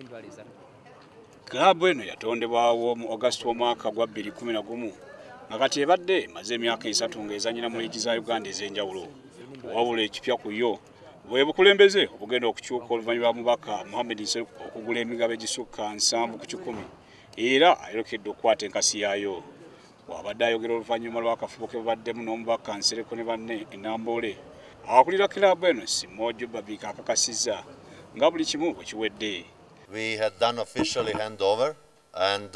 300. Club eno yatondebwawo mu August w'omwaka gwa 2011 nga kati ebadde emaze emyaka 3 ng'ezannyira mu liigi za Uganda ez'enjawulo. Wabula ekipya ku yo bwe bukulembeze obugenda okukyuka oluvannyuma lwa mubaka Mohammed Nsereko okugula emigabo egisukka 70 ku 100 era ayolekedde okukwata enkasi yaayo. Bw'abadde ayogera oluvannyuma lw'akafubo ke babaddemu n'omubaka Nsereko ne banne e Namboole, abakulira club eno Simojo Babika akakasizza nga buli kimu bwe kiwedde. We had done officially handover and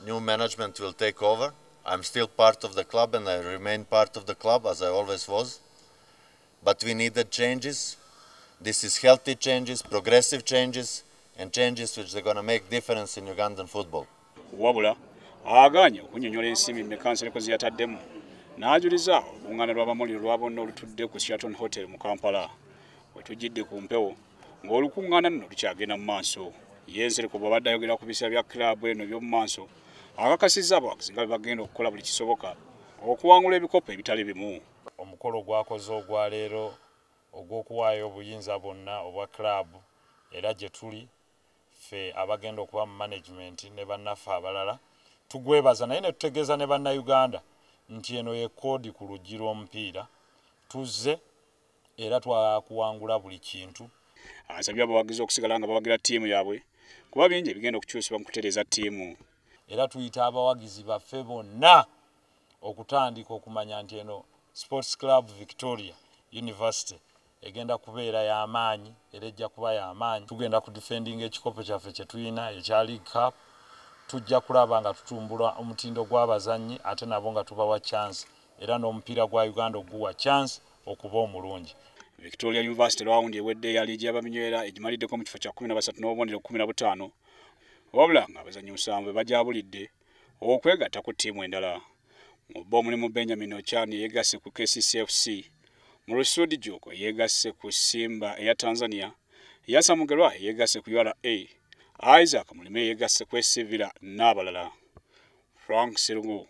new management will take over. I'm still part of the club and I remain part of the club as I always was. But we needed changes. This is healthy changes, progressive changes, and changes which are going to make difference in Ugandan football. Wabula agaanye okunnyonnyola ensimbi mmeka Nsereko ze yataddemu n'ajuliza olukuŋŋaana lw'abamawulire lwa bonna olutudde ku Sheraton Hotel mu Kampala. We tujjidde ku mpewo ng'olukuŋŋaana nno lukyagenda mu maaso. Ye Nsereko bw'abadde ayogera ku biseera bya club eno eby'omu maaso, akakasizza abawagizi nga bwe bagenda okukola buli kisoboka okuwangula ebikopo ebitali bimu. Omukolo gwakoze ogwaleero ogw'okuwaayo obuyinza bwonna obwa club era gye tuli ffe abagenda okuba mu management ne bannaffe abalala tugwebaza, naye ne tutegeeza ne bannayuganda nti eno ye koodi ku luggi lw'omupiira, tuzze era twakuwangula buli kintu. Asabye abawagizi okusigala nga bawagira ttiimu yaabwe kuba bingi ebigenda okukyusibwa mu kutereeza ttiimu. Era tuyita abawagizi baffe bonna okutandika okumanya nti eno Sports Club Victoria University egenda kubeera y'amaanyi era ejja kuba y'amaanyi. Tugenda ku defending ekikopo kyaffe kye tulina ekya League Cup, tujja kulaba nga tutumbula omutindo gw'abazannyi ate nabo nga tubawa chance era n'omupiira gwa Uganda oguwa chance okuba omulungi. Victoria University round ewedde ya liigi y'abaminywera egimaliddeko mu kifo kya 13 n'obubonero 15, wabula ng'abazannyi 7 bajabulidde okwegatta ku ttiimu endala. Mu bo mulimu Benjamin Ochani yeegasse ku KCCFC, Murusudi Joko yeegasse ku Simba eya Tanzania, Yasa Mugerwa yeegasse ku URA, Isaac Mulime yeegasse ku SC Villa n'abalala. Frank Sirungu,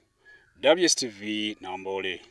WSTV Namboole.